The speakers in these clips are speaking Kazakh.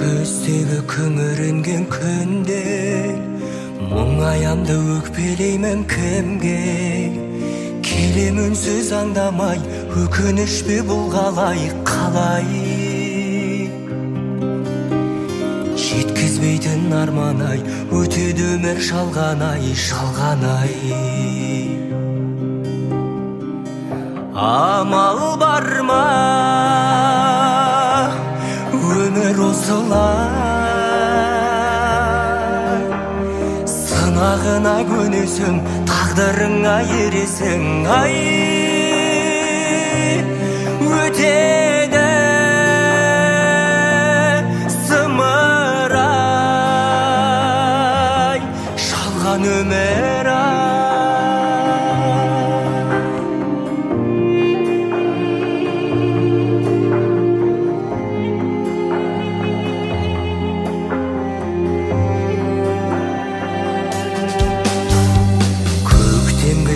Көздегі күңіренген күнде мұңаямды өкпелеймін кімге? Келем үнсіз аңдамай, өкініш пе бұл қалай, қалай? Жеткізбейтін арман ай, өтеді өмір жалған ай, жалған ай. Амал бар ма, өмір осылай, сынағына көнесің, тағдырыңа ересің, ай, өтеді зымырай, жалған өмір ай.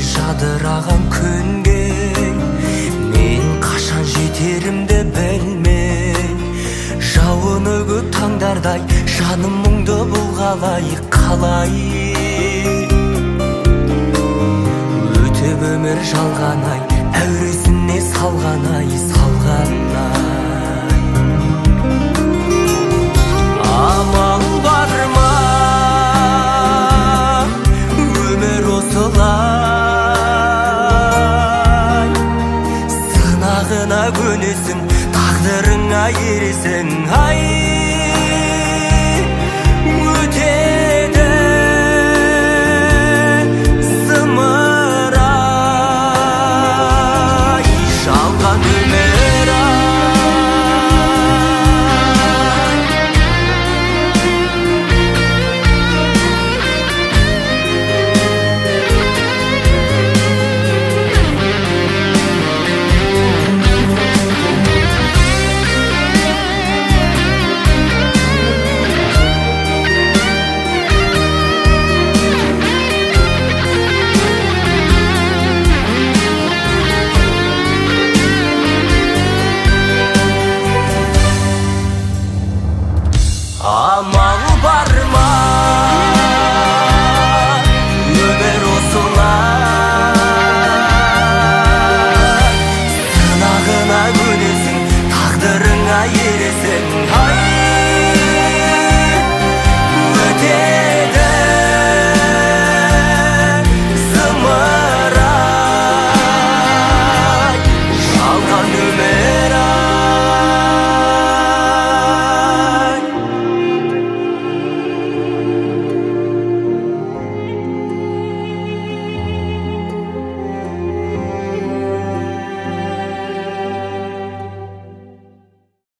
Жадыраған күнге мен қашан жетерімді білмей, жауыны көп таңдардай жаным мұңды бұл қалай, қалай? Өтіп өмір жалған ай, әуресіне салған ай, салған ай. Амал бар ма, өмір осылай, сынағына көнесің, тағдырыңа ересің, ай, өтеді зымырай, жалған өмір ай. Амал бар ма, өмір осылай, сынағына көнесің, тағдырыңа ересің, ай.